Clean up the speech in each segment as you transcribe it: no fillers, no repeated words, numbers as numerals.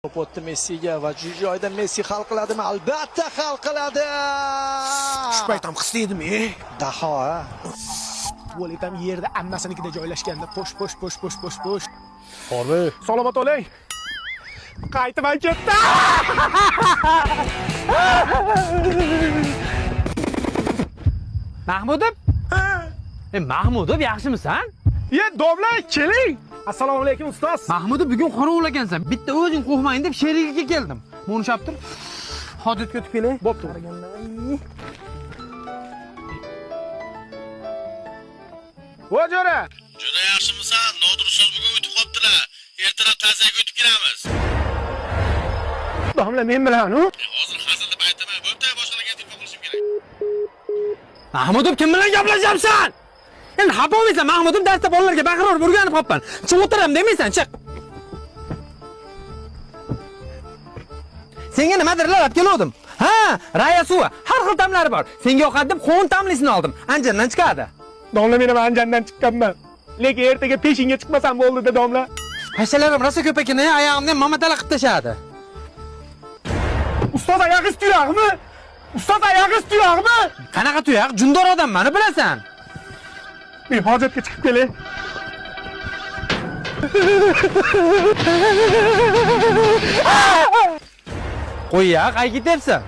To'p o'tdi Messiga va shu joyda Messi hal qiladimi? Albatta hal qiladi. Shu payt ham his edim, e. Daho, ha? Tualet ham yerda ammasinikida joylashganda. Posh, posh, posh, posh, posh, posh. Qorli. Salomat oling. Qaytib ham ketdi. Mahmudov? E Mahmudov, yaxshimisan? Ye, domla, keling. Assalomu alaykum, ustoz. Mahmudov, bugun qorovul ekansan. Bitta o'zing qo'rqmagin deb sherigiga keldim. Buni ushlab tur. Hojatga o'tib kelay. Bo'pti. Vo jo'ra. Juda yaxshimisan? Nodir ustoz bugun o'tib qolibdilar. Ertalab ta'ziyaga o'tib kelamiz. Domla men bilan, u. Hozir hazil deb aytaman. Bo'pti, boshqalarga telefon qilishim kerak. Mahmudov, kim bilan gaplashyapsan? Endi xafa bo'lmaysan Mahmudov, darsda bolalarga baqirib o'rganib qolibman. Chiq o'tiram demaysan, chiq. Senga nimadirlar olib keluvdim. Ha, raya suvi, har xil ta'mlari bor. Senga yoqadi deb qo'n ta'mlisini oldim. Anjandan chiqadi. Domla, men ham Anjandan chiqqanman. Lekin ertaga peshinga chiqmasam bo'ldi-da, domla. Hashalarim rosa ko'p ekan, oyog'imni ham mamatala qilib tashladi. Ustoz, oyog'ingiz tuyoqmi? Ustoz, oyog'ingiz tuyoqmi? Qanaqa tuyoq? Jundor odam mani bilasan. Men hojatga chiqib kelay. Qo'y-ya, qayga ketyapsan?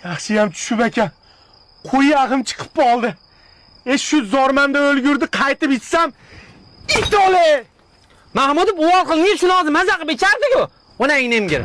Yaxshiyam tushib ekan. Qo'yag'im chiqib qoldi. E shu zormanda o'lgurdi, qaytib ichsam it o'le. Mahmudov, uvol qilingan shuni hozir maza qilib ichardi-ku. Onangni emgir.